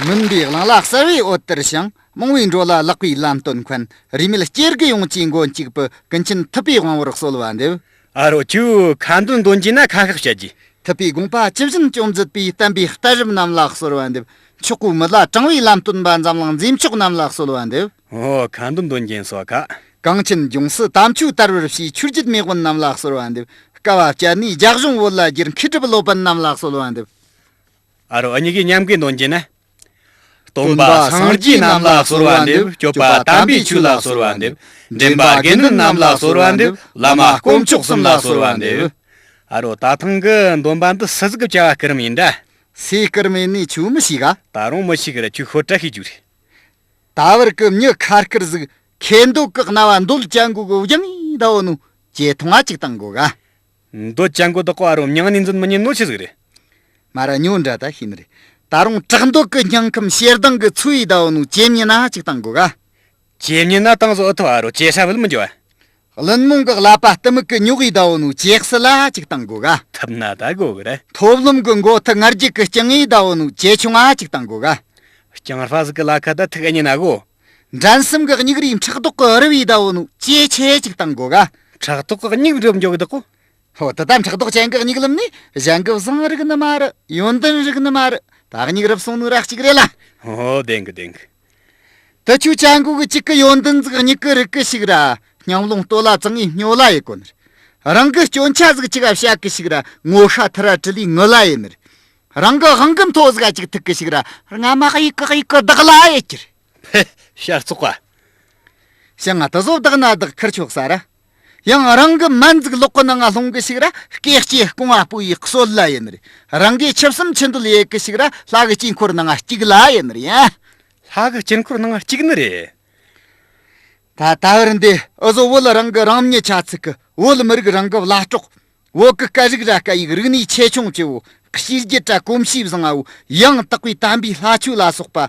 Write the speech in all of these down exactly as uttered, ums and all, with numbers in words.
མུན་པའི་གླིང་ལ་གསལ་བའི་འོད་ལྟར་ཞིང་། རྨོངས་པའི་འགྲོ་ལ་ལེགས་པའི་ལམ་སྟོན་མཁན། རིས་མེད་སྐྱེ་རྒུ་ཡོངས་ཀྱི་མགོན་གཅིག་པུ། ཀུན་མཁྱེན་ཐུབ་པའི་དབང་པོར་གསོལ་བ་འདེབས། ཨ་རོ། ཁྱོས་ཁ་འདོན་འདོན་གྱིན་ན་ཁ་ཤགས་བཤད་རྒྱུ། ཐུབ་པའི་དགོངས་པ་ཇི་བཞིན་སྐྱོང་མཛད་པའི། བསྟན་པའི་གཏད་རིམ་རྣམས་ལ་གསོལ་བ་འདེབས། མཆོག་གི་མི་ལ་དྲང་བའི་ལམ་སྟོན་པ། འཛམ་གླིང་མཛེས་མཆོག་རྣམས་ལ་གསོལ་བ་འདེབས། ཨོ། ཁ་འདོན་འདོན་གྱིན་སོ་ཁ། གངས་ཅན་ལྗོངས་སུ་དམ་ཆོས་དར་བར་བྱས། ཆོས་བརྒྱུད་མེས་དབོན་རྣམས་ལ་གསོལ་བ་འདེབས། དཀའ་བ་སྤྱད་ནས་རྒྱ་གཞུང་བོད་ལ་བསྒྱུར། མཁས་གྲུབ་སློབ་དཔོན་རྣམས་ལ་གསོལ་བ་འདེབས། ཨ་རོ། འུ་གཉིས་ཀས་མཉམ་གི་འདོན་གྱིན་ན། སྟོན་པ་སངས་རྒྱས་རྣམས་ལ་གསོལ་བ་འདེབས། སྐྱོབ་པ་དམ་པའི་ཆོས་ལ་གསོལ་བ་འདེབས། འདྲེན་པ་དགེ་འདུན་རྣམས་ལ་གསོལ་བ་འདེབས། བླ་མ་དཀོན་མཆོག་གསུམ་ལ་གསོལ་བ་འདེབས། ཨ་རོ། ད་ཐེངས་གི་འདོན་པ་འདི་སུ་ཟིག་གི་བྱ་བ་སྐུ་རིམ་ཡིན་འདྲ། སུའི་སྐུ་རིམ་ཡིན་ནི་ཁྱོས་མི་ཤེས་ག། ད་རུང་མི་ཤེས་གི་ར། ཁྱོས་ཤོད་དྲ་ཤེས་རྒྱུ་རེད། ད་བར་གི་མྱི་ཁ་སྐར་ཟིག་ཁེ་འདོད་གི་རྣ་བ་འདོད་ཅན་གོ་གི་སྦྱང་ཡིན་ད་འོ་ནོ། ཇེ་ཐུང་ང་ཅིག་བཏང་གོ་ག། འདོད་ཅན་གོ་དག་གོ། ཨ་རོ། མྱིང་ནས་འཛིན་མི་ཉན་ནོ་ཆི་ཟིག་རེད། མ་ར་ཉོ་འདྲ་ད་ཤེས་ནི་རེད། ད་རུང་དྲག་འདོད་གི་སྙིང་ཁམས་ཞེ་སྡང་གི་ཚོས་ཡིན་ད་འོ་ནོ། ཇེ་མྱི་ན་ཅིག་བཏང་གོ་ག། ཇེ་མྱི་ན་བཏང་བཟོ་ཨུ་ཐུ། ཨ་རོ། ཇེ་ཧྲ་བུལ་མི་འཇོ་བ། བླུན་རྨོངས་གི་ཀླད་པ་གཏི་མུག་གི་ཉོག་ཡིན་ད་འོ་ནོ། ཇེ་གསལ་ལ་ཅིག་བཏང་གོ་ག། ཐུབ་ན་ད་གོ་གི་རེད། ཐོབ་ལམ་གི་མགོ་ཐུག་ང་རྒྱལ་གི་རྐྱང་ཡིན་ད་འོ་ནོ། ཇེ་ཆུང་ང་ཅིག་བཏང་གོ་ག། རྐྱང་ཧྥ་ཟིག་གི་ལ་ཁ་ད་ཐུག་ཨ་ཉི་ན་གོ། འགྲན་སེམས་གི་སྙིགས་རིས་ཕྲག་དོག་གི་རི་བོའི་ཟླ་བོ་ནུ་ཇེ་ཆེ་ཅིག་བཏང་གོ་ག། ཕྲག་དོག་གི་སྙིགས་རུབ་འཇོག་གི་འདུག་གོ། ཧོ། དེ་ད་ཕྲག་དོག་ཅན་གི་སྙིགས་ལམ་ནི་གཞན་གི་བཟང་རིག་ནི་མ་རེད། ཡོན་ཏན་རིག་ནི་མ་རེད། ད་སྙིགས་རུབ་སོང་ནི་ར་གཅིག་རེད་ལ། ཧོ། བདེན་གི་བདེན་གི། དེ་ཆུ་ཅན་གོ་གི་གཅིག་གི་ཡོན་ཏན་ཟིག་སྙིགས་གི་རིག་གི་ཞིག་ར། སྙིང་རླུང་ལྟོ་ལ་བཙང་ངི་སྨྱོ་ལ་ཡེ་གོ་ནི་རེད། རང་གི་སྐྱོན་ཆ་ཟིག་ཅིག་ག་བཤད་གི་ཞིག་ར། ངོ་ཤ་ཐི་ར་དྲི་ལི་ངུ་ལ་ཡེ་ནི་རེད། རང་གི་དབང་གི་མཐོ་ཟིག་ག་ཅིག་ཐུག་གི་ཞིག་ར། རྔ་མ་གཡུག་གི་གཡུག་གི་བདག་ལ་ཡེ་ཀྱི་རེད། ཕེ། ཤ་བཙོག་པ། ཞང་ང་དེ་ཟོ་བདག་ན་བདག་ཁུར་ཆོག་ས་ར། ཡང་རང་གི་སྨན་ཟིག་ལོག་གི་ནང་ང་ལྷུང་གི་ཞིག་ར། སྐེ་ལྕེ་རྐང་བ་སྤོ་ཡི་གསོད་ལ་ཡེ་ནི་རེད། རང་གི་ཆུ་སྲིན་ཆུ་འདུལ་ཡེ་གི་ཞིག་ར། ལྷ་གི་དཀྱིལ་འཁོར་ནང་ང་སྐྱུག་ལ་ཡེ་ནི་རེད་ཡ། ལྷ་གི་དཀྱིལ་འཁོར་ནང་ང་སྐྱུག་ནི་རེད། ད་ད་བར་འདི་ཨུ་ཟོ་བོད་རང་གི་རང་མྱི་ཆ་ཚིག་གི། བོད་མི་རིགས་རང་གི་བླ་སྲོག། བོད་གི་སྐད་རིགས་ར་སྐད་ཡིག་རིག་གནས་ཆེ་ཆུང་ཆེ་བོ། གཤིས་རྒྱུད་ར་གོམས་གཤིས་བཟང་ང་བོ། ཡང་དག་པའི་དམ་པའི་ལྷ་ཆོས་ལ་སོགས་པ།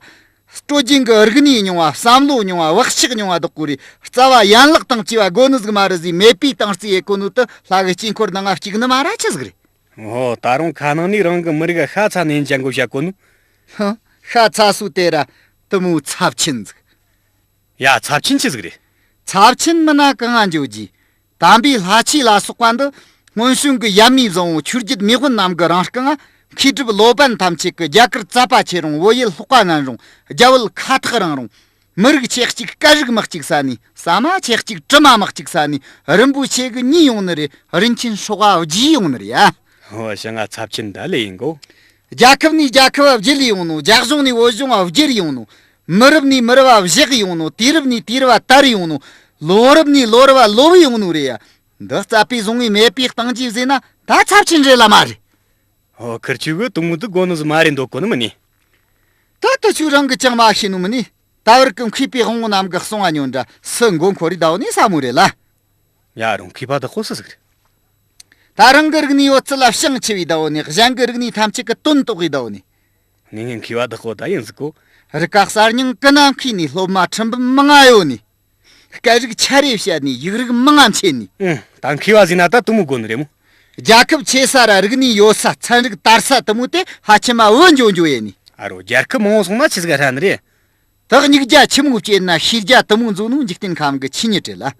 སྲོལ་རྒྱུན་གི་རིག་གནས་རྙིང་བ། བསམ་བློ་རྙིང་བ། བག་ཆགས་རྙིང་བ་དག་གོ་རེ། རྩ་བ་ཡན་ལག་དང་བཅས་པ་དགོ་ནི་ཟིག་མ་རེད་ཟེ། མེད་པའི་སྟེང་རྩིས་ཡེ་གོ་ནོ་དེ་ལྷ་གི་དཀྱིལ་འཁོར་ནང་ང་སྐྱུག་ནི་མ་ར་ཆི་ཟིག་རེད། ཨོ། ད་རུང་ཁ་ནང་ནས་རང་གི་མི་རིགས་ཤ་ཚ་ནན་ཅན་གོ་བཤད་གོ་ནོ། ཧང་། ཤ་ཚ་སུ་དེ་ར་དུ་མོ་ཚབས་ཆེན་ཟིག་ཡ། ཚབས་ཆེན་ཆི་ཟིག་རེད། ཚབས་ཆེན་མིན་ན་གང་ང་འཇོག་རྒྱུ། དམ་པའི་ལྷ་ཆོས་ལ་སོགས་པ་འདི་སྔོན་བྱོན་གྱི་ཡབ་མེས་བཟང་བོ་ཆོས་བརྒྱུད་མེས་དབོན་རྣམས་ཀྱི་རང་རྐང་ང་། མཁས་གྲུབ་སློབ་དཔོན་ཐམས་ཅད་ཀྱི། རྒྱ་གར་རྩད་པ་ཆེ་རུང་བོད་ཡུལ་ལྷོག་པ་ངན་རུང་རྒྱ་བོད་ཁ་ཐག་རིང་རུང་། མི་རིགས་ཆེ་གཅིག་སྐད་རིགས་མི་གཅིག་ས་ནས། ཟ་མ་ཆེ་གཅིག་དྲི་མ་མི་གཅིག་ས་ནས། རིན་པོ་ཆེ་གི་གཉིས་ཡོང་ནི་རེད། རིན་ཆེན་སྲོག་ག་བརྗེས་ཡོང་ནི་རེད་ཡ། ཧོ། ཞང་ང་ཚབས་ཆེན་ད་ལས་ཡིན་གོ། རྒྱལ་ཁབ་ནས་རྒྱལ་ཁབ་བརྗེ་ལས་ཡོང་ནོ། རྒྱ་གཞུང་ནས་བོད་གཞུང་བ་བསྒྱུར་ཡོང་ནོ། མི་རབས་ནས་མི་རབས་བ་བཞག་ཡོང་ནོ། དུས་རབས་ནས་དུས་རབས་བ་དར་ཡོང་ནོ། ལོ་རབས་ནས་ལོ་རབས་བ་ལོབས་ཡོང་ནོ་རེད་ཡ། འདི་རྩད་པས་བཟུང་བའི་མེད་པའི་སྟེང་གྱིས་ཟེར་ན་ད་ཚབས་ཆེན་རེད་ལ་མ་རེད། ཨོ། ཁིར་ཆོས་གི་དུ་མོ་དུ་གོ་ནི་ཟིག་མ་རེད་འདོད་གོ་ནི་མིན་ནི། ད་དུ་ཆོས་རང་གི་ཅང་མ་ཤེས་ནོ་མིན་ནི། ད་བར་གི་མཁས་པའི་དབང་བོ་རྣམས་གི་གསུང་བ་ཉོན་དྲ་སུ་མགོ་འཁོར་རི་ཟླ་བོ་ནི་ས་མོ་རེད་ལ། ཡ། རུང་མཁས་པ་དག་གོ་སུ་ཟིག་རེད། ད་རང་གི་རིག་གནས་ཡོད་ཚད་ལ་ཕྱང་ཆེ་བའི་ཟླ་བོ་ནི། གཞན་གི་རིག་གནས་ཐམས་ཅད་གི་དོན་རྟོགས་པའི་ཟླ་བོ་ནི། ངས་ངས་མཁས་པ་དག་གོ་ད་ཡིན་ཟིག་གོ། རིག་ག་གསར་རྙིང་ཀུན་ན་མཁས་ནི། སློབ་མ་ཁྲི་འབུམ་མང་ང་ཡོད་ནི། སྐད་རིགས་ཆ་རེ་བཤད་ནི། ཡིག་རིགས་མང་ང་མཁྱེན་ནི། ཨང་། ད་མཁས་པ་ཟིན་ན་ད་དུ་མོ་དགོ་ནི་རེད་མོ། རྒྱལ་ཁབ་ཆེ་ས་ར་རིག་གནས་ཡོད་ས། ཚན་རིག་དར་ས་དུ་མོ་དེ་ཧ་ཆེ་མ་བོད་འཇོ་འཇོ་ཡེ་ནི། ཨ་རོ། རྒྱལ་ཁབ་མང་བོ་སོང་ན་ཆི་ཟིག་ཧྲ་ནི་རེད། ད་སྙིགས་རྒྱ་ཆི་མོ་བསྐྱེད་ན་ཤེས་རྒྱ་དུ་མོ་འཛོ་ནོ་འཇིག་རྟེན་ཁམས་གི་ཆོས་ཉིད་རེད་ལ།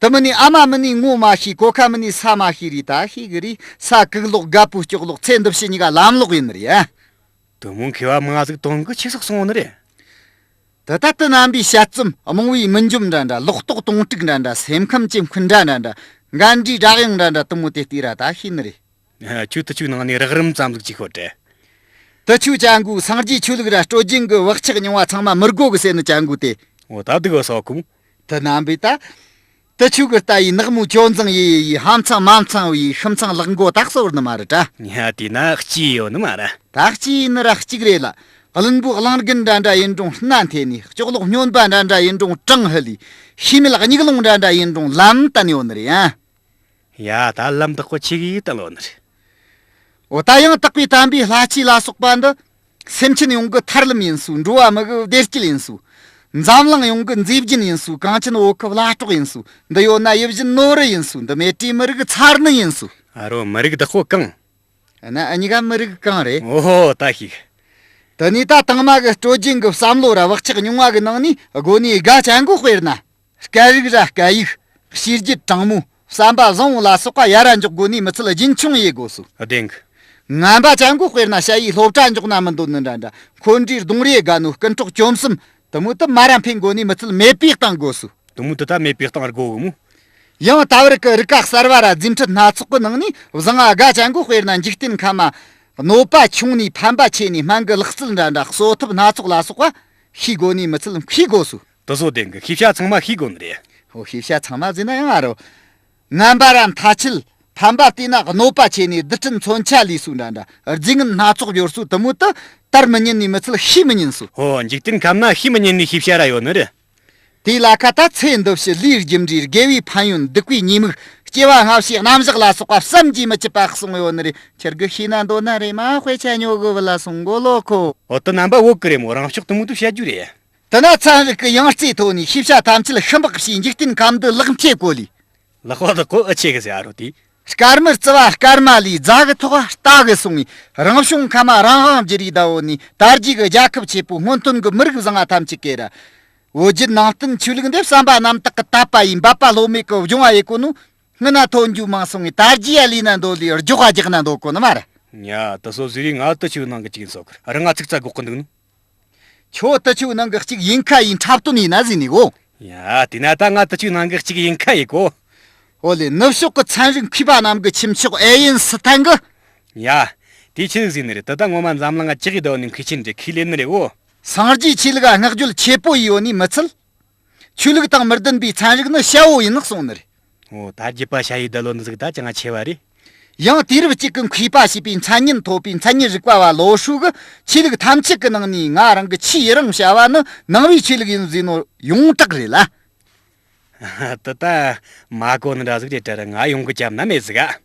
དུ་མི་ནི་ཨ་མ་མི་ནི་ངོ་མ་ཤེས། གོ་ཁ་མི་ནི་ས་མ་ཤེས་རི། ད་ཤེས་གི་རི། ས་གུག་ལོག་རྒད་པོ་སྐྱོག་ལོག་ཚེ་འདི་ཕྱི་གཉིས་ཀ་ལམ་ལོག་ཡིན་ནི་རེད་ཡ། དུ་མོ་མཁས་པ་མང་ཟིག་དོན་གི་ཆི་སོག་སོང་ནི་རེད། ད་ལྟ་དུ་རྣམ་པའི་དཔྱད་རྩོམ་རྨོངས་པའི་མུན་འཇོམས་འདྲ་འདྲ། ལོག་རྟོག་དོང་སྤྲུག་འདྲ་འདྲ། སེམས་ཁམས་ཀྱི་འཁུན་སྒྲ་འདྲ་འདྲ། འགན་འཁྲིའི་སྒྲ་དབྱངས་འདྲ་འདྲ། དུ་མོ་དེ་ལྟོས་ར་ད་ཤེས་ནི་རེད། ཆོས་དུ་ཆོས་ནང་ནས་རགས་རིམ་ཙམ་ཟིག་ཅིག་ཤོད་དྲ། དུ་ཆོས་ཅན་གོ་སངས་རྒྱས་ཆོས་ལུགས་ར་སྲོལ་རྒྱུན་གི་བག་ཆགས་རྙིང་བ་ཚང་མ་མི་དགོ་གི་ཟེར་ནི་ཅན་གོ་དེ། འོ། ད་སྡུག་གི་སོག་ཁུམ། དུ་རྣམ་པས་ད། དུ་ཆོས་གི་ལྟ་ཡི་ནག་མོ་ཅོ་འཛིང་ཡི་ཡི་ཧམ་ཚང་མམ་ཚང་བའི་ཤིམ་ཚང་ལག་མགོ་དག་སོ་བར་ནི་མ་རེད་དྲ། ཉ་དེ་ན་སྐྱིད་ཡོད་ནི་མ་རེད། ད་སྐྱིད་ཡིན་ནི་ར་གཅིག་རེད་ལ། བླུན་པོ་གླང་རྒན་འདྲ་འདྲ་ཡིན་རུང་སྣ་འཐེན་ནས། ལྕོག་ལོག་སྨྱོན་པ་འདྲ་འདྲ་ཡིན་རུང་དྲང་ཧི་ལི། ཤེས་མེད་སྙིགས་ལོང་འདྲ་འདྲ་ཡིན་རུང་ལམ་བསྟན་ཡོད་ནི་རེད་ཡ། ཡ། ད་ལམ་བདག་པོ་ཆེ་གིས་བསྟན་ཡོད་ནི་རེད། འོ། ད་ཡང་དག་པའི་དམ་པའི་ལྷ་ཆོས་ལ་སོགས་པ་འདི། སེམས་ཅན་ཡོངས་ཀྱི་ཐར་ལམ་ཡིན་སུ། འགྲོ་བ་མི་དགེ་བདེ་སྐྱིད་ཡིན་སུ། འཛམ་གླིང་ཡོངས་ཀྱི་མཛེས་རྒྱན་ཡིན་སུ། གངས་ཅན་བོད་ཁུལ་བླ་སྲོག་ཡིན་སུ། འདི་ཡོད་ན་ཡིད་བཞིན་ནོར་བུ་ཡིན་སུ། འདི་མེད་དུས་མི་རིགས་ཚར་ནི་ཡིན་སུ། ཨ་རོ། མི་རིགས་བདག་པོ་གང་། ཨ་ན་ཨ་ཉི་ག་མི་རིགས་གང་རེད། ཨོ་ཧོ། ད་ཤིག། དེ་ནས་ད་དང་མ་གི་སྲོལ་རྒྱུན་གྱི་བསམ་བློ་ར་བག་ཆགས་རྙིང་བ་གི་ནང་ནས་སྒོ་ནས་དགའ་ཅན་གོ་དཔེར་ན། སྐད་རིགས་ར་སྐད་ཡིག། གཤིས་རྒྱུད་དྲང་མོ། བསམ་པ་བཟང་བོ་ལ་སོགས་པ་ཡ་ར་འཇོག་དགོས་ནི་མི་ཚད་རྒྱུན་འཁྱོངས་ཡེད་དགོས་སོ། བདེན་གི། ངན་པ་ཅན་གོ་དཔེར་ན་ཞ་ཡིས་སློབ་གྲྭ་འཇོག་ན་མི་འདོད་ནི་འདྲ་འདྲ། འཁོན་འདྲིས་གདོང་རེ་དགའ་ནོ་རྐུ་འཕྲོག་བཅོམ་གསུམ། དེ་མོ་དུ་མ་ར་འཕེན་དགོས་ནི་མི་ཚད་མེད་པའི་སྟེང་དགོས་སོ། དེ་མོ་དུ་ད་མེད་པའི་སྟེང་དགོས་གི་མོ། ཡང་ད་བར་གི་རིག་པ་གསར་བ་ར་རྫུ་འཕྲུལ་སྣ་ཚོགས་ཀྱི་ནང་ནས་བཟང་ང་དགའ་ཅན་གོ་དཔེར་ན་འཇིག་རྟེན་ཁམས་མ། གནོད་པ་ཆུང་ནས་ཕན་པ་ཆེ་ནས་སྨན་གྱི་ལག་རྩལ་འདྲ་འདྲ་གསོ་ཐབས་སྣ་ཚོགས་ལ་སོགས་པ་ཤེས་དགོས་ནི་མི་ཚད་ཤེས་དགོས་སོ། དེ་ཚོ་བདེན་གི། ཤེས་བྱ་ཚང་མ་ཤེས་དགོས་ནི་རེད། ཧོ། ཤེས་བྱ་ཚང་མ་ཟེར་ན་ཡང་ཨ་རོ། ངན་པ་ར་མཐའ་ཆད། ཕན་པ་བལྟས་ན་གནོད་པ་ཆེ་ནས་རྡུལ་ཕྲན་མཚོན་ཆ་ལས་སུ་འདྲ་འདྲ་རྫས་ངན་སྣ་ཚོགས་ཡོད་སུ་དེ་མོ་དུ་དར་མི་ཉན་ནས་མི་ཚད་ཤེས་མི་ཉན་སུ། ཧོ། འཇིག་རྟེན་ཁམས་ན་ཤེས་མི་ཉན་ནས་ཤེས་བྱ་ར་ཡོད་ནི་རེད། དེ་ལ་ཁ་ད་ཚེ་འདི་ཕྱི་ལུས་རྒྱུ་འབྲས། དགེ་བའི་ཕན་ཡོན། སྡིག་པའི་ཉེས་དམིགས། སྐྱེ་བ་སྔ་ཕྱིའི་རྣམ་གཞག་ལ་སོགས་པ་བསམ་གྱིས་མི་ཁྱབ་པ་གསུངས་ཡོད་ནི་རེད། ཁྱེད་ཀྱིས་ཤེས་ན་འདོད་ན་རེ་མ་དཔེ་ཆ་ཉོ་གི་བུ་ལ་སོང་གོ་ལོ་ཁོ། འོ། དེ་རྣམ་པ་བོད་ཀྱི་རེད་མོ། རང་ཕྱོགས་དེ་མོ་དུ་བཤད་རྒྱུ་རེད། དེ་ན་ཚན་རིག་གི་ཡང་རྩེའི་ཐོག་ནས་ཤེས་བྱ་ཐམས་ཅད་ཤི་འབག་བྱས། འཇིག་རྟེན་ཁམས་འདི་ལེགས་འཕྲད་གོ་ལི། ལག་པ་དག་གོ་ཨེ་ཆེ་གི་ཟེར་ཨ་རོ་དེ། སྐར་མར་རྩི་བ་སྐར་མ་ལས་རྫ་གི་ཐོག་རྟ་གི་སོང་ངས། རང་བྱུང་ཁམས་རང་དབང་བསྒྱུར་རེས་ད་འོ་ནི། དར་རྒྱས་གི་རྒྱལ་ཁབ་ཆེ་པོ་སྔོན་ཐོན་གི་མི་རིགས་བཟང་ང་ཐམས་ཅད་ཀེ་ར། བོད་བརྒྱུད་ནང་བསྟན་ཆོས་ལུགས་འདི་བསམ་པ་རྣམ་དག་གི་དད་པ་ཡིས་འབད་པ་ལྷོད་མེད་གི་སྦྱོང་བ་ཡེད་གོ་ནོ། སྔོན་ན་ཐོན་རྒྱུ་མང་སོང་ངས། དར་རྒྱས་ཡ་ལས་ན་འདོད་ལས་རྒྱོགས་རྒྱག་ན་འདོད་གོ་ནི་མ་རེད། ཉ། དེ་སོ་ཟིག་རེད། ང་དུ་ཆུ་ནང་གི་ཅིག་ཡིན་སོག་གི་རང་ང་ཚིག་ཚ་གོག་གི་འདུག་ནི། ཁྱོད་དུ་ཆུ་ནང་གི་གཅིག་ཡིན་ཁ་ཡིན། འཁྲབ་སྟོན་ཡིན་ན་ཟིན་ནི་གོ། ཡ། དེ་ན་ད་ང་དུ་ཆུ་ནང་གི་གཅིག་ཡིན་ཁ་ཡིན་གོ། ཨོ་ལེ། ནུབ་ཕྱོགས་ཀྱི་ཚན་རིག་མཁས་པ་རྣམས་ཀྱི་ཁྱུ་མཆོག་ཨེ་ཡིན་སི་ཐན་གི། ཡ། དེ་ཆི་ཟིག་ཟིན་ནི་རེད། དེ་ད་ངོ་མ་འཛམ་གླིང་ང་ཅི་གི་དོ་ནི་མཁས་ཆེན་འདྲ་ཁས་ལེན་ནི་རེད་འོ། སངས་རྒྱས་ཆོས་ལུགས་ལ་བསྔགས་བརྗོད་ཆེ་པོ་ཡིས་ཡོད་ནི་མི་ཚད། ཆོས་ལུགས་དང་མི་ལྡན་པའི་ཚན་རིག་ནི་བྱ་བོ་ཡིན་གསུངས་ནི་རེད། འོ། ད་རྒྱུད་པ་ཞ་ཡི་ད་ལོ་ནི་ཟིག་ད་ཅང་ཆེ་བ་རེད། ཡང་དུས་རབས་གཅིག་གི་མཁས་པ་ཞེས་པའི་མཚན་སྙན་ཐོབ་པའི་མཚན་ཉིད་རིག་པ་བ་ལོ་ཧྲུའུ་གིས་ཆོས་ལུགས་ཐམས་ཅད་ཀྱི་ནང་ནས་ང་རང་གི་ཆེས་ཡི་རང་བྱ་བ་ནི་ནང་པའི་ཆོས་ལུགས་ཡིན་ཟེར་ནོ་ཡོངས་གྲགས་རེད་ལ། དེ་ད་མ་གོ་ནི་འདྲ་ཟིག་རེད་དྲ་ར། ང་ཡོང་གི་རྒྱབ་ན་མེད་ཟིག་ཨ།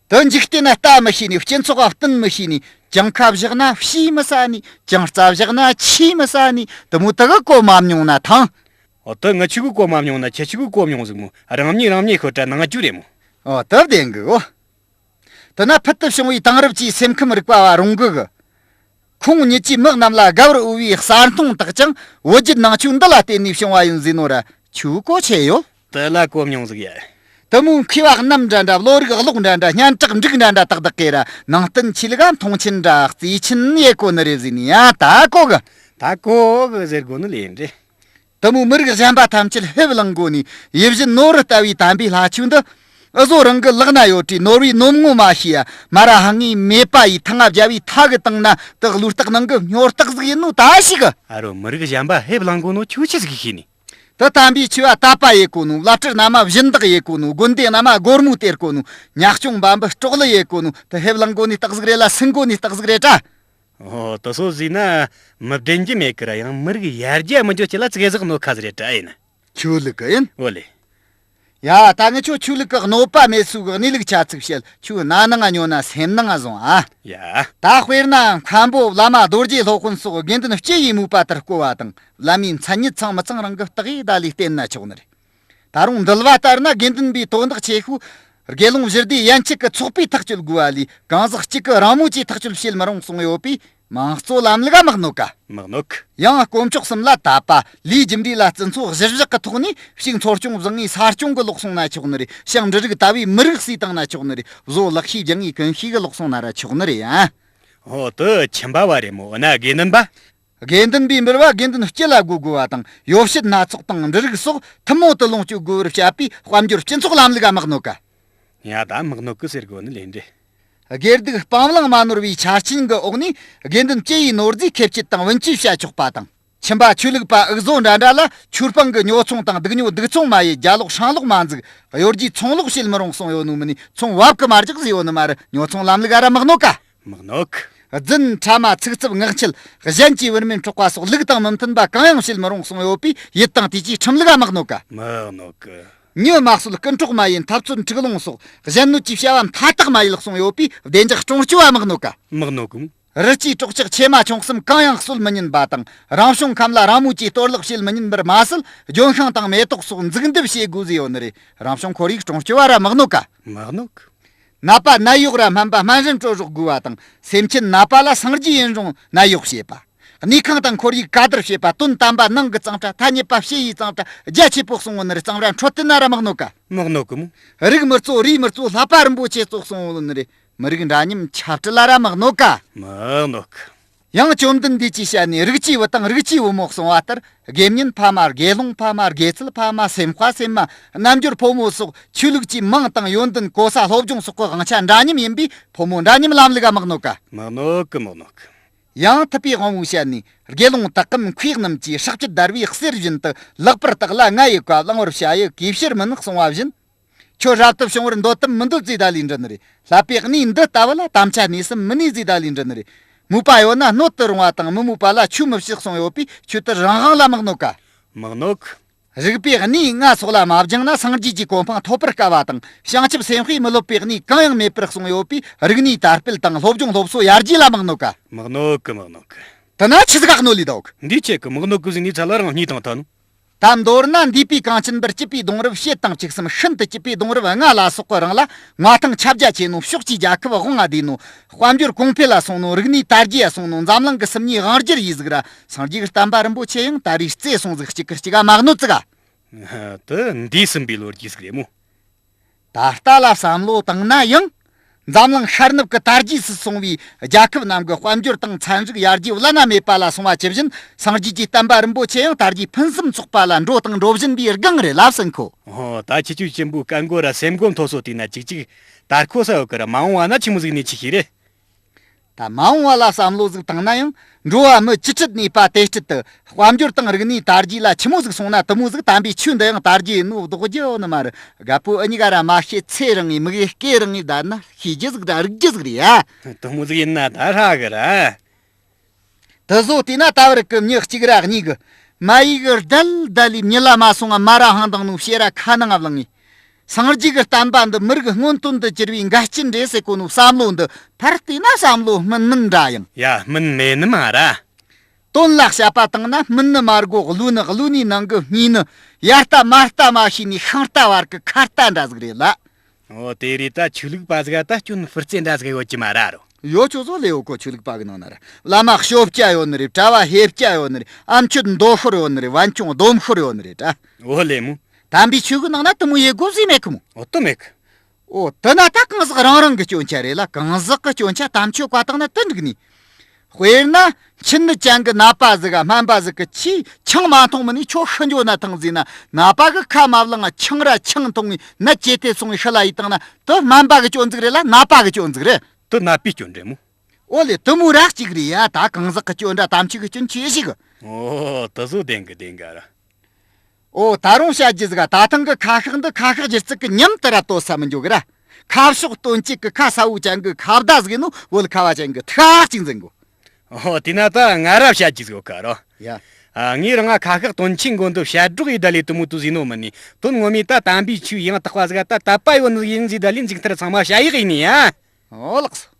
དེ་འཇིག་རྟེན་ན་ལྟ་མི་ཤེས་ནི། སྤྱི་ཚོགས་ལ་བསྟུན་མི་ཤེས་ནི། ཅང་ཁ་བཞག་ན་ཕྱིས་མི་ས་ནི། ཅང་རྩ་བཞག་ན་ཆིས་མི་ས་ནི། དེ་མོ་དེ་གི་གོ་མ་མྱོང་ན་ཐང་། འོ། དེ་ངི་ཆུ་གི་གོ་མ་མྱོང་ན་ཁྱི་ཆུ་གི་གོ་མྱོང་ཟིག་མོ། རང་ཉིད་རང་ཉིད་ཤོད་དྲ་ནང་རྒྱུ་རེད་མོ། འོ། དེ་བདེན་གི་འོ། དེ་ན་ཕུལ་དུ་བྱུང་བའི་དེང་རབས་ཀྱི་སེམས་ཁམས་རིག་པ་བ་རུང་གི་གི། ཁོང་ཉིད་ཀྱིས་མི་རྣམས་ལ་དགའ་བར་འོས་པའི་གསར་མཐོང་དག་ཅིང་བོད་བརྒྱུད་ནང་ཆོས་འདི་ལ་བརྟེན་ནས་བྱུང་བ་ཡིན་ཟེར་ནོ་ར་ཆུ་གོ་ཆེ་ཡོད། དེ་ལ་གོ་མྱོང་ཟིག་ཡ། དེ་མོ་མཁས་པ་རྣམས་འདྲ་འདྲ། བློ་རིག་གློག་འདྲ་འདྲ། སྙན་གྲགས་འབྲུག་འདྲ་འདྲ་དག་དག་གེ་ར་ནང་བསྟན་ཆོས་ལུགས་མཐོང་ཆེན་འདྲ་བརྩེ་ཆེན་ཡེ་གོ་ནི་རེད་ཟེར་ནི་ཡ། ད་གོ་གི། ད་གོ་གི་ཟེར་གོ་ནི་ལེ་འདྲེ། དེ་མོ་མི་རིགས་གཞན་པ་ཐམས་ཅད་ཕེབས་བླངས་གོ་ནི་ཡིད་བཞིན་ནོར་བུ་ལྟ་བུའི་དམ་པའི་ལྷ་ཆོས་འདི། འུ་ཟོ་རང་གི་ལག་ན་ཡོད་དྲིས་ནོར་བུའི་ནོམ་ངོ་མ་ཤེས་ཡ། མ་ར་ཧང་ངའི་མེད་པ་ཡི་ཐང་ང་བརྒྱབ་བའི་ཐ་གི་བཏང་ན་དེ་བློ་རྟགས་ནང་གི་སྨྱོ་རྟགས་ཟིག་ཡིན་ནོ་ད་ཤི་གི། ཨ་རོ། མི་རིགས་གཞན་པ་ཕེབས་བླངས་གོ་ནོ་ཁྱོད་ཆི་ཟིག་ཤེས་ནི། དེ་དམ་པའི་ཆོས་བ་དད་པ་ཡེ་གོ་ནོ། བླ་སྤྲུལ་རྣམས་སྦྱིན་བདག་ཡེ་གོ་ནོ། དགོན་སྡེ་རྣམས་སྒོར་མོ་སྟེར་གོ་ནོ། ཉ་སྐྱོང་འབའ་འབུ་སྲོག་བླུ་ཡེ་གོ་ནོ། དེ་ཕེབས་བླངས་གོ་ནི་རྟགས་ཟིག་རེད་ལ་སུན་གོ་ནི་རྟགས་ཟིག་རེད་དྲ། ཨོ། དེ་སོ་ཟིག་ན་མི་བདེན་རྒྱུ་མེད་གི་ར། ཡང་མི་རིགས་ཡར་རྒྱས་མི་འགྱོ་ཅི་ལ་ཙིག་གེ་ཟིག་གནོད་ཁ་ཟིག་རེད་དྲ་ཡིན། ཆོས་ལུགས་གི་ཡིན། འོ་ལེ། ཡ། ད་ངས་ཁྱོད་ཆོས་ལུགས་གི་གནོད་པ་མེད་སུ་གི་གནས་ལུགས་ཆ་ཚིག་བཤད། ཁྱོད་རྣ་ནང་ང་ཉོ་ན་སེམས་ནང་ང་བཟུང་ཨ། ཡ། ད་དཔེར་ན་མཁན་པོ་བླ་མ་རྡོ་རྗེ་སློབ་དཔོན་སོགས་དགེ་འདུན་སྤྱི་ཡི་མོས་པ་ལྟར་བསྐོ་བ་དང་། བླ་མའི་མཚན་ཉིད་ཚང་མི་ཚང་རང་གི་བརྟག་ཡིག་བརྡ་ལས་བསྟན་ན་ཆོག་ནི་རེད། ད་རུང་འདུལ་བ་ལྟར་ན་དགེ་འདུན་པའི་དོན་དག་ཆེ་ཤོས་དགེ་སློང་བཞི་སྡེ་ཡན་ཆད་ཀྱི་ཚོགས་པའི་ཐག་གཅོད་དགོས་པ་ལས། གང་ཟག་གཅིག་གི་རང་མོས་ཀྱིས་ཐག་གཅོད་བྱེད་མི་རུང་གསུངས་ཡོད་པས། མང་གཙོ་ལམ་ལུགས་ལ་མི་གནོད་ཀ། མི་གནོད་ཀི། ཡང་དཀོན་མཆོག་གསུམ་ལ་དད་པ། ལས་རྒྱུ་འབྲས་ལ་བརྩི་མཐོང་གཞིར་བཞག་གི་ཐོག་ནས་ཕྱུགས་འཚོ་སྐྱོང་བཟང་ངེས་ས་སྐྱོང་གི་ལོག་སོང་ན་ཆོག་ནི་རེད། ཞིང་འབྲུ་རིགས་ལྟ་བུའི་མི་རིགས་གསོས་བཏང་ན་ཆོག་ནི་རེད། བཟོ་ལག་ཤེས་སྦྱང་ངེས་ཀུན་ཤེས་གི་ལོག་སོང་ན་ར་ཆོག་ནི་རེད་ཡ། ཨོ། དེ་ཁྱིམ་པ་བ་རེད་མོ། འོ་ན་དགེ་འདུན་པ། དགེ་འདུན་པའི་འབུལ་བ་དགེ་འདུན་སྤྱི་ལ་དགོས་དགོས་པ་དང་། ཡོ་བྱད་སྣ་ཚོགས་དང་འབྲུ་རིགས་སོགས་ཐུན་མོང་དུ་ལོངས་སྤྱོད་དགོས་པར་བཤད་པའི་དཔལ་འབྱོར་སྤྱི་ཚོགས་ལམ་ལུགས་ལ་མི་གནོད་ཀ། ཡ། ད་མི་གནོད་ཀི་ཟེར་དགོས་ནི་ལས་འདྲེ། དགེ་སྡིག་སྤང་བླང་མ་ནོར་བའི་ཆ་རྐྱེན་གྱི་འོག་ནས་དགེ་འདུན་སྤྱི་ཡི་ནོར་རྫས་ཁེབས་སྐྱེད་དང་བུན་སྐྱེད་བྱ་ཆོག་པ་དང་། ཁྱིམ་པ་ཆོས་ལུགས་པ་འུ་ཟོ་འདྲ་འདྲ་ལ་ཆོས་སྤང་གི་ཉོ་ཚོང་དང་སྡུག་ཉོ་སྡུག་ཚོང་མ་ཡེད། རྒྱ་ལོག་ཧྲང་ལོག་མ་འཛུགས། གཡོ་སྒྱུའི་ཚོང་ལོག་བྱེད་མི་རུང་གསུངས་ཡོད་ནོ་མིན་ནི་ཚོང་བབ་གི་མ་རྒྱག་ཟེར་ཡོད་ནི་མ་རེད། ཉོ་ཚོང་ལམ་ལུགས་ཨ་ར་མི་གནོད་ཀ། མི་གནོད་ཀི། རྫུན་ཕྲ་མ་ཚིག་རྩུབ་ངག་འཁྱལ། གཞན་གྱི་བུད་མེད་འཕྲོག་པ་སོགས་ལུགས་དང་མི་མཐུན་པ་གང་ཡང་བྱེད་མི་རུང་གསུངས་ཡོད་པས་ཡུལ་དང་དུས་ཀྱི་ཁྲིམས་ལུགས་ཨ་མི་གནོད་ཀ། མི་གནོད་ཀི། མྱི་མ་གསོད་རྐུ་འཕྲོག་མ་ཡིན་འཐབ་རྩོད་འཁྲུག་ལོང་སོགས་གཞན་གནོད་ཀྱི་བྱ་བ་མཐའ་དག་མ་ཡིན་གསུངས་ཡོད་པས་བདེ་འཇགས་སྲུང་སྐྱོབ་ཨ་མི་གནོད་ཀ། མི་གནོད་ཀི། རི་སྐྱེས་སྲོག་ཆགས་ཆེ་མ་ཆུང་གསུམ་གང་ཡང་གསོད་མི་ཉན་པ་དང་། རང་བྱུང་ཁམས་ལ་རང་མོས་ཀྱིས་གཏོར་བརླག་བྱེད་མི་ཉན་པར་མ་ཟད། ལྗོན་ཤིང་དང་མེ་ཏོག་སོགས་འཛུགས་འདེབས་བྱེད་དགོས་ཟེར་ཡོད་ནི་རེད། རང་བྱུང་ཁོར་ཡུག་སྲུང་སྐྱོབ་ཨ་ར་མི་གནོད་ཀ། མི་གནོད་ཀི། ནད་པ་ནད་གཡོག་ར་སྨན་པ་སྨན་རིན་སྤྲོད་རོགས་དགོས་པ་དང་། སེམས་ཅན་ནད་པ་ལ་སངས་རྒྱས་ཡིན་རུང་ནད་གཡོག་བྱེད་པ། གནས་ཁང་དང་ཁོར་ཡུག་ག་བསྡུར་བྱེད་པ། དོན་དམ་པ་ནང་གི་གཙང་སྦྲ། ཐ་སྙད་པ་ཕྱི་ཡི་གཙང་སྦྲ། རྒྱ་ཆེ་པོ་གསུང་བོ་ནི་རེད། གཙང་སྦྲ་འཕྲོད་བསྟེན་ན་ར་མི་གནོད་ཀ། མི་གནོད་གི་མོ། རིགས་མི་གཙོ་རུས་མི་གཙོ་ལྷ་པ་རིན་པོ་ཆེ་གཙོ་གསུང་བོ་ནི་རེད། མི་རིགས་འདྲ་མཉམ་ཆབ་སྲིད་ལ་ར་མི་གནོད་ཀ། མི་གནོད་གི། ཡང་བཅོམ་ལྡན་འདས་ཀྱིས་བཤད་ནས། རིགས་ཀྱི་བུ་དང་རིགས་ཀྱི་བུ་མོ་གསུང་བ་ལྟར། དགེ་བསྙེན་ཕ་མ། དགེ་སློང་ཕ་མ། དགེ་ཚུལ་ཕ་མ། སེམས་དཔའ་སེམས་མ། རྣལ་འབྱོར་ཕོ་མོ་སོགས་ཆོས་ལུགས་ཀྱི་མིང་དང་ཡོན་ཏན་གོ་ས། སློབ་སྦྱོང་སོགས་ཀྱི་དབང་ཆ་འདྲ་མཉམ་ཡིན་པས། ཕོ་མོ་འདྲ་མཉམ་ལམ་ལུགས་ལ་མི་གནོད་ཀ། མི་གནོད་གི། མི་གནོད་གི། ཡང་ཐུབ་པའི་དབང་པོས་བཤད་ནས། དགེ་སློང་དག་གམ་མཁས་རྣམས་ཀྱིས། སྲེག་བཅད་བརྡར་བའི་གསེར་བཞིན་དུ། ལེགས་པར་བརྟགས་ལ་ང་ཡི་བཀའ། བླང་བར་བྱ་ཡི་གུས་ཕྱིར་མིན། གསུང་བ་བཞིན། ཁྱོད་རབ་ཏུ་བྱུང་བར་འདོད་དམ་མི་འདོད་ཅེས་བརྡ་ལས་འདྲི་ནི་རེད། བསླབ་པའི་གནས་འདི་ལྟ་བུ་ལ། དམ་བཅའ་གནས་སམ་མི་གནས་ཅེས་བརྡ་ལས་འདྲི་ནི་རེད། མོས་པ་ཡོད་ན་སྣོད་དུ་རུང་བ་དང་། མི་མོས་པ་ལ་ཆོས་མི་བཤད་གསུངས་ཡོད་པས། ཆོས་དེར་རང་དབང་ལ་མི་གནོད་ཀ། མི་གནོད་གི། རིག་པའི་གནས་ལྔ་སོགས་ལ་མ་སྦྱངས་ན། སངས་རྒྱས་ཀྱི་གོ་འཕང་ཐོབ་པར་དཀའ་བ་དང་། བྱང་ཆུབ་སེམས་དཔས་མི་སློབ་པའི་གནས་གང་ཡང་མེད་པར་གསུངས་ཡོད་པས། རིག་གནས་དར་སྤེལ་དང་སློབ་སྦྱོང་སློབ་གསོ་ཡར་རྒྱས་ལ་མི་གནོད་ཀ། མི་གནོད་གི། མི་གནོད་གི། དེ་ན་ཆི་ཟིག་ག་གནོད་ལས་འདུག། འདི་ཆེ་གི་མི་གནོད་གི་ཟིག་ནི་ཚ་ལ་རང་གཉིས་དང་ཐ་ནུ། ད་མདོར་ན་འདས་པའི་གངས་ཅན་པར་སྐྱིད་པའི་གདུང་རབས་བྱེད་དང་བཅུ་གསུམ། ཤིན་ཏུ་སྐྱིད་པའི་གདུང་རབས་ལྔ་ལ་སོགས་པའི་རིང་ལ། མངའ་ཐང་ཁྱབ་རྒྱ་ཆེ་ནོ། ཕྱོགས་ཀྱི་རྒྱལ་ཁབ་དབང་ང་བསྡུས་ནོ། དཔལ་འབྱོར་གོང་འཕེལ་ལ་སོང་ནོ། རིག་གནས་དར་རྒྱས་ལ་སོང་ནོ། འཛམ་གླིང་གི་སུམ་གཉིས་དབང་སྒྱུར་ཡས་ཟིག་ར། སངས་རྒྱས་ཀྱི་བསྟན་པ་རིན་པོ་ཆེ་ཡང་ད་རེས་རྩེ་སོང་ཟིག། གཅིག་གི་གཅིག་ག་མ་གནོད་ཟིག་ག། དེ་འདས་ཟིན་པའི་ལོ་རྒྱུས་ཟིག་རེད་མོ། ད་ལྟ་ལ་བསམ་བློ་བཏང་ན་ཡང་། འཛམ་གླིང་ཤར་ནུབ་ཀྱི་དར་རྒྱས་སུ་སོང་བའི་རྒྱལ་ཁབ་རྣམས་ཀྱི་དཔལ་འབྱོར་དང་ཚན་རིག་ཡར་རྒྱས་བླ་ན་མེད་པ་ལ་སོང་བ་ཇི་བཞིན། སངས་རྒྱས་ཀྱི་བསྟན་པ་རིན་པོ་ཆེ་ཡང་དར་རྒྱས་ཕུན་སུམ་ཚོགས་པ་ལ་འགྲོ་དང་འགྲོ་བཞིན་པའི་སྒང་རེད་ལབ་སྲིད་ཁོ། ཨོ། ད་ཁྱེད་ཆོས་ཅན་པོའི་སྐད་མགོ་ར་སེམས་མགོ་མཐོ་སོ་བལྟས་ན་ཅིག་ཅིག་དར་ཁོ་ས་ཡོད་ཀི་ར། མ་འོངས་བ་ན་ཆི་མོ་ཟིག་ནས་ཆི་ཤེས་རེད། ད་མ་འོངས་བ་ལ་བསམ་བློ་ཟིག་བཏང་ན་ཡང་། འགྲོ་བ་མི་ཅི་སྲིད་གནས་པ་དེ་སྲིད་དུ། དཔལ་འབྱོར་དང་རིག་གནས་དར་རྒྱས་ལ་ཆི་མོ་ཟིག་སོང་ན་དེ་མོ་ཟིག་དམ་པའི་ཆོས་འདི་ཡང་དར་རྒྱས་ཡིན་ནོ་ལྡོག་རྒྱུ་ཡོད་ནི་མ་རེད། རྒད་པོ་འུ་གཉིས་ཀ་ར་མ་ཤེས་ཚེ་རིང་ངེ་མི་གེ་སྐེ་རིང་ངེ་བསྡད་ན་ཤེས་རྒྱུ་ཟིག་ར་རིག་རྒྱུ་ཟིག་རེད་ཡ། དེ་མོ་ཟིག་ཡིན་ན་ད་ཧྲ་གི་ར། དེ་བཟོ་བལྟས་ན་ད་བར་གི་མྱི་གཅིག་ར་གཉིས་གི་མ་ཡིག་གི་བརྡལ་བརྡལ་ལས་མྱི་ལ་མ་སོང་ང་མ་ར་ཧང་དང་ནོ་ཕྱེ་ར་ཁ་ནང་བླངས་ངེ། སངས་རྒྱས་ཀྱི་བསྟན་པ་འདི་མི་རིགས་སྔོན་ཐོན་དུ་གྱུར་བའི་འགལ་རྐྱེན་རེད་ཟེར་གོ་ནོ་བསམ་བློ་འདི་ཕར་བལྟས་ན་བསམ་བློ་སྨིན་སྨིན་འདྲ་ཡང་། ཡ་སྨིན་མེད་ནི་མ་ར། དོན་ལ་བཤད་པ་བཏང་ན་སྨིན་ནི་མ་རྒོ་བླུན་ནི་བླུན་ནི་ནང་གི་སྨིན་ནི། ཡ་ལྟ་མ་ལྟ་མ་ཤེས་ནི་ཤིང་རྟ་བར་གི་ཁ་རྟ་འདྲ་ཟིག་རེད་ལ། ཨོ་དེ་རེད། ད་ཆོས་ལུགས་པ་ཟིག་ད་སྐྱོན་ཧྥུར་རྩེ་འདྲ་ཟིག་ཡོད་ཀྱི་མ་ར་རོ། ཡོད་ཆོག་ཟོ་ལེ་ཡོད་གོ། ཆོས་ལུགས་པ་གི་ནང་ན་ར་བླ་མ་ཞོ་བརྒྱ་ཡོད་ནི་རེད། གྲྭ་བ་ཞེ་བརྒྱ་ཡོད་ནི་རེད། ཨ་མཆོད་མདོ་ཤོར་ཡོད་ནི་རེད། བན་ཆུང་སྡོམ་ཤོར་ཡོད་ནི་རེད་ད། ཨོ་ལེ་མོ། དམ་པའི་ཆོས་གི་ནང་ན་དེ་མོ་ཡེ་དགོས་ཟེར་མེད་གི་མོ། ཨོ་དེ་མེད་གི། ཨོ་དེ་ན་ད་གང་ཟག་རང་རང་གི་སྐྱོན་ཆ་རེད་ལ། གང་ཟག་གི་སྐྱོན་ཆ་དམ་ཆོས་བཀའ་བཏང་ན་དེ་འགྲིག་ནི། དཔེར་ན། མཆིན་ནད་ཅན་གི་ནད་པ་ཟིག་ག་སྨན་པ་ཟིག་གི་ཆེས་ཆང་མ་འཐུང་མི་ནི་ཁྱོད་ཤི་འགྱོ་ན་ཐང་ཟེར་ན། ནད་པ་གི་ཁ་མ་བླངས་ཆང་ར་ཆང་འཐུང་ངི་ནད་ཇེ་ཐེ་སོང་ངི་ཤི་ལ་ཡི་བཏང་ན་དེ་སྨན་པ་གི་སྐྱོན་ཟིག་རེད་ལ་ནད་པ་གི་སྐྱོན་ཟིག་རེད། དེ་ནད་པའི་སྐྱོན་རེད་མོ། ཨོ་ལེ་དེ་མོ་ར་གཅིག་རེད་ཡ། ད་གང་ཟག་གི་སྐྱོན་འདྲ་དམ་ཆོས་གི་སྐྱོན་ཆེ་ཞིག་གི། ཨོ་དེ་བཟོ་བདེན་གི་བདེན་ག་ར། ཨོ་ད་རུང་བཤད་རྒྱུ་ཟིག་ག། ད་ཐེངས་གི་ཁ་ཤགས་འདི་ཁ་ཤགས་སྒྱུ་རྩལ་གི་ཉམས་དུ་ར་གཏོད་ས་མི་འཇོག་གི་ར། ཁ་ཕྱོགས་སྟོན་བྱེད་གི་ཁ་ས་བོ་ཅན་གི་ཁ་བརྡ་ཟིག་ནོ་བོད་ཁ་བ་ཅན་གི་ཐག་ཅིག་འཛིན་གོ། ཨོ་དེ་ན་ད་ང་ར་བཤད་རྒྱུ་ཟིག་ཡོད་ཀ་རོ། ཡ། ཨ་ངས་རང་ང་ཁ་ཤགས་སྟོན་ཆེན་མགོན་འདི་བཤད་སྒྲོག་ཡི་ད་ལས་དུ་མོ་དུ་ཟིན་ནོ་མི་ནི། དོན་ངོ་མས་ད་དམ་པའི་ཆོས་ཡང་དག་པ་ཟིག་ད་དད་པ་ཡོད་ནི་ཡིན་ཟིག་ད་ལས་འཇིག་མཐར་ཚང་མ་བཤད་ཡི་གི་ཡིན་ཡ། ཨོ་ལགས་སོ།